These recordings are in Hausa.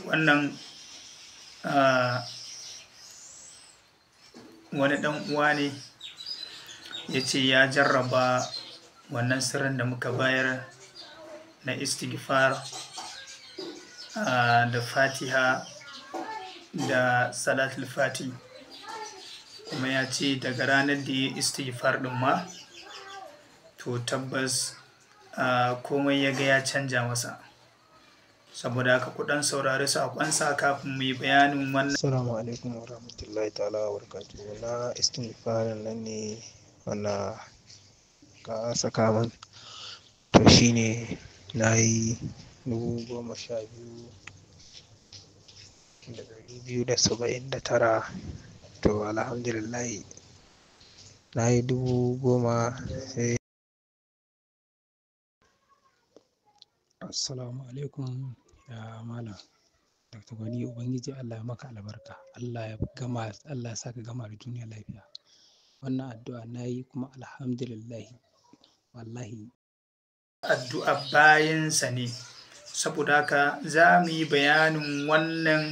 Wannan wani ɗan uwa ne ya ce ya jarraba wannan sirrin da muka bayar na istighfar da Fatiha da Salatul Fati, kuma ya ce daga ranar da ya istighfar ɗin ma to tabbas komai ya ga ya canja masa. Saboda haka ku ɗan saurari saƙonsa kafin mu yi bayanin wannan. Assalamu alaikum wa rahmatullahi ta'ala wa barakatuhu. Na istighfarin nan ne wanda ka saka min, to shine na yi 12,279. To alhamdulillahi na yi 10,000 sai. Assalamu alaikum ya malam Dr. Gwani, Ubangiji Allah ya maka albarka, Allah ya gama, Allah ya sa ka gama da duniya lafiya. Wannan addu'a na yi kuma alhamdulillahi wallahi. Addu'a bayansa ne, saboda haka za mu yi bayanin wannan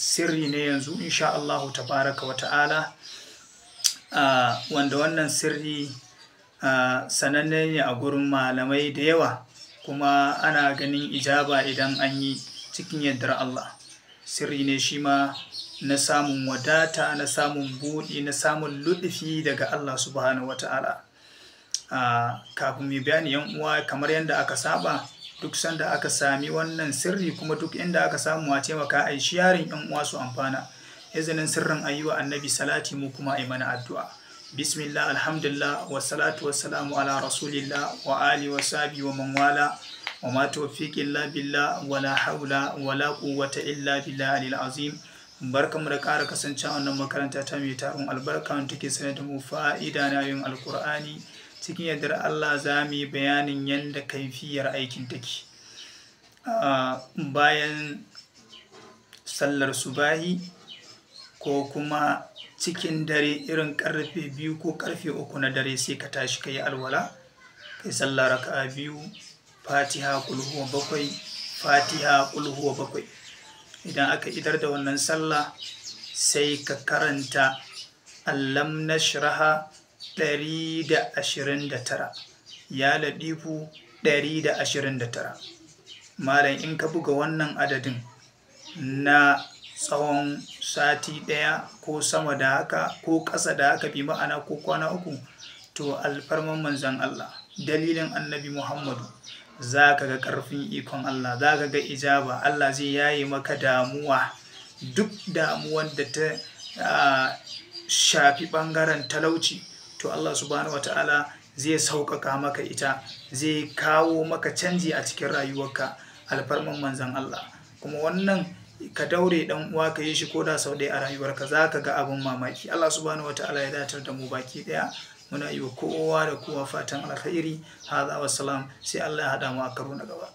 sirri ne yanzu insha Allahu tabaraka wa ta'ala, wanda wannan sirri sananne ne a gurin malamai da yawa, kuma ana ganin ijaba idan an yi cikin yardar Allah. Sirri ne shi ma na samun wadata, na samun buɗi, na samun luɗufi daga Allah subhanahu wa ta'ala. Kafin mu bayani yan uwa, kamar yadda aka saba duk sanda aka sami wannan sirri kuma duk inda aka samu a taimaka a yi sharing yan uwa su amfana. Izinin sirrin ayi wa annabi salati, mu kuma ayi mana addu'a. Bismillah, alhamdulillah, wa salatu wa salamu ala rasulillah wa ali wa sahbi wa man wala, wa ma tawfiqi illa billah, wa la hawla wa la quwwata illa billah alil azim. Barkamu da ƙara kasancewa wannan makaranta ta mai tarin albarka wanda take sanar da mu fa'ida na yin alkur'ani. Cikin yardar Allah za mu yi bayanin yadda kaifiyar aikin take. Bayan sallar subahi ko kuma cikin dare irin karfe 2 ko karfe 3 na dare, sai ka tashi ka yi alwala, kai sallah raka'a 2, Fatiha qul huwa 7, Fatiha qul huwa 7. Idan aka idar da wannan sallah sai ka karanta Allam nashraha 129, ya ladifu 129. Malam, in ka buga wannan adadin na tsawon sati ɗaya ko sama da haka ko ƙasa da haka, bi ma'ana ko kwana 3, to alfarman manzon Allah, dalilin annabi Muhammadu, za ka ga ƙarfin ikon Allah, za ka ga ijaba. Allah zai yaye maka damuwa, duk damuwan da ta shafi ɓangaren talauci, to Allah subhanahu wa ta'ala zai sauƙaƙa maka ita, zai kawo maka canji a cikin rayuwarka, alfarman manzon Allah. Kuma wannan ka daure dan uwa ka yi shi koda sau ɗaya a rayuwarka, za ka ga abin mamaki. Allah subhanahu wa ta'ala ya datar da mu baki ɗaya. Muna yi wa kowa da kowa fatan alkhairi. Hadha wassalam, sai Allah ya haɗa mu a karo na gaba.